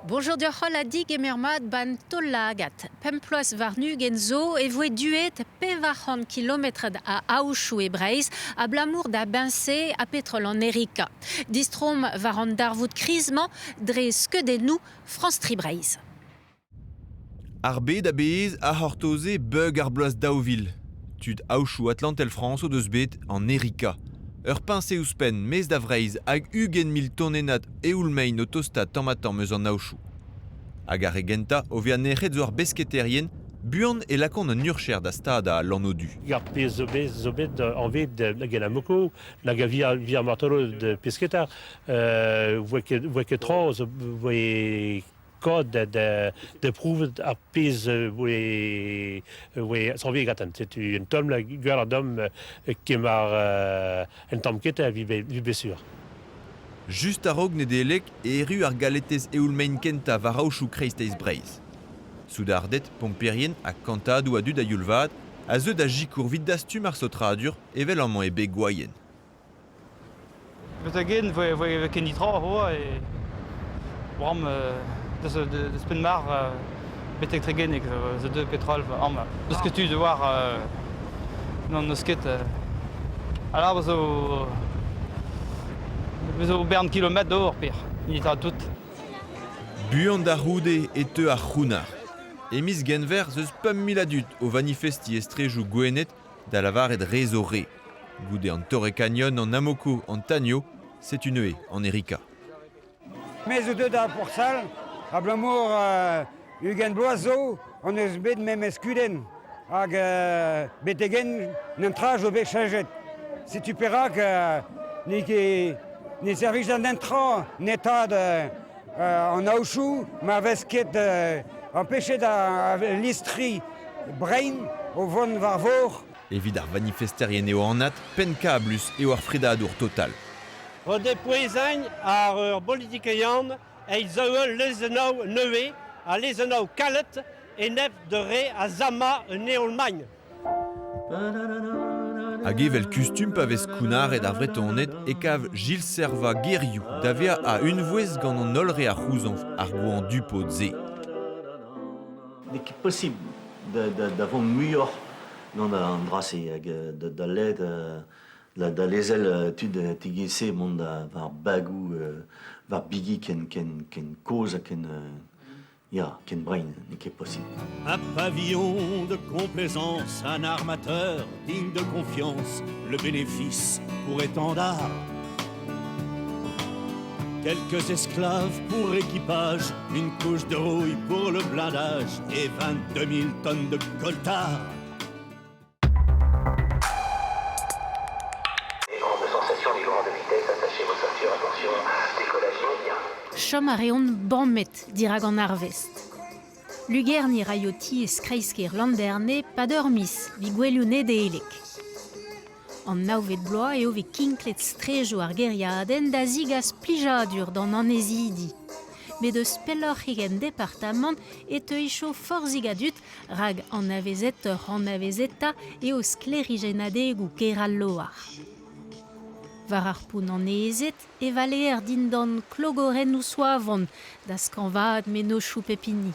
Bonjour deoc'h holl ha digemer mat 'ban Taol-Lagad. Pemp ploaz warn-ugent zo e voe duet 400 kilometrad a aochoù e Breizh abalamour da beñse ha petrol an Erika. Distroomp war an darvoud kriz-mañ dre skeudennoù France Tri Breizh. Ar bed a-bezh a c'hortoze bug ar bloaz 2000. Tud aochoù Atlantel Frañs o deus bet an Erika. Ur peñse ouzhpenn maez da Vreizh hag 20 000 tonnennad eoul-mein o tostaat tamm-ha-tamm eus an aochoù. Hag ar re gentañ o vezañ nec'het zo ar besketerien, buan e lakaont un urcher da stadañ al lanv du. Ar pezh zo bet zo bet anvet Galamoko nag a via martolod pesketa voe ket voe ket tra zo voe kod da prouvet ar pezh voe voe sañvet gantañ. Setu un tamm gwell an tamm kemar un tamm ket evit bet sur. Just a-raok Nedeleg e erru ar galetez eoul-mein kentañ war aochoù kreisteiz Breizh. Soudarded, pomperien ha kantadoù a dud a-youl vat a zeu da sikour 'vit dastum ar saotradur evel amañ e beg Gwaien. Betek-henn e voe ken ditra c'hoazh e bramm deus Penmarc'h betek Tregeneg zo deuet petrol amañ. N'eus ket tu da oar n'eus ket. Alors zo zo bern kilometr d'ober pir, nitra tout. Buan da c'houde e teu ar c'hounnar. E miz Genver 'z eus 5 000 a dud o vanifestiñ e strejoù Gwened da lavaret re zo re. Goude an Torre Canyon, an Amoco, an Tanio, setu neuze an Erika. Me zo deuet da Porsal abalamour 20 bloaz zo hon eus bet memes kudenn hag betek-henn an tra zo bet cheñchet. Setu perak n'eo ket ne servij da netra netaat an aochoù ma vez ket ampechet ar listri brein o vont war vor. Evit ar vanifesterien eo anat, pennkablus eo ar fredadour total. Gant pouezañ ar ur politikerion eil zaou lezennoù nevez ha lezennoù kalet enep da re a zamma un eoul-maen. Hag evel kustum pa vez kounnaret ar Vretoned e kav Gilles Servat gerioù da vezañ a-unvouezh gant an holl re a c'houzañv ar goañ du-paotr-se. N'eo ket posibl da vont muioc'h gant an dra-se hag da led da lezel tud TGC mont war bagoù war bigi ken ken ken kozh ha ken Ya, ken brein, n'eo ket posibl. Un pavillon de complaisance, un armateur digne de confiance, le bénéfice pour étendard. Quelques esclaves pour équipage, une couche de rouille pour le blindage et 22 000 tonnes de coltard. Chom a reont bammet dirak an arvest. Lugerniñ 'raio tiez kreiz-kêr Landerne 'pad ur miz 'vit gouelioù Nedeleg. An navvet bloaz eo 'vez kinklet strejoù ar gêriadenn da zigas plijadur d'an annezidi. Met eus pelloc'hig en departamant e teuicho forzhig a dud rak anavezetoc'h anavezetañ eo sklêrijennadegoù kêr al Loar. War ar pont annezet e valeer dindan klogorennoù soavon da skañvaat mennozhioù pep hini.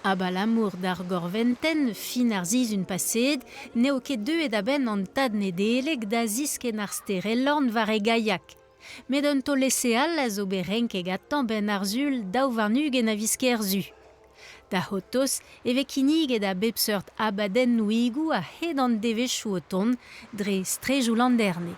Abalamour d'ar gorventenn fin ar sizhun paseet n'eo ket deuet a-benn an tad Nedeleg da ziskenn ar stêr Elorn war e gaiak. Met un taol-esae all a zo bet renket gantañ 'benn ar Sul 22 a viz Kerzu. Da c'hortoz e vez kinniget a bep seurt abadennoùigoù a-hed an devezhioù o tont dre strejoù Landerne.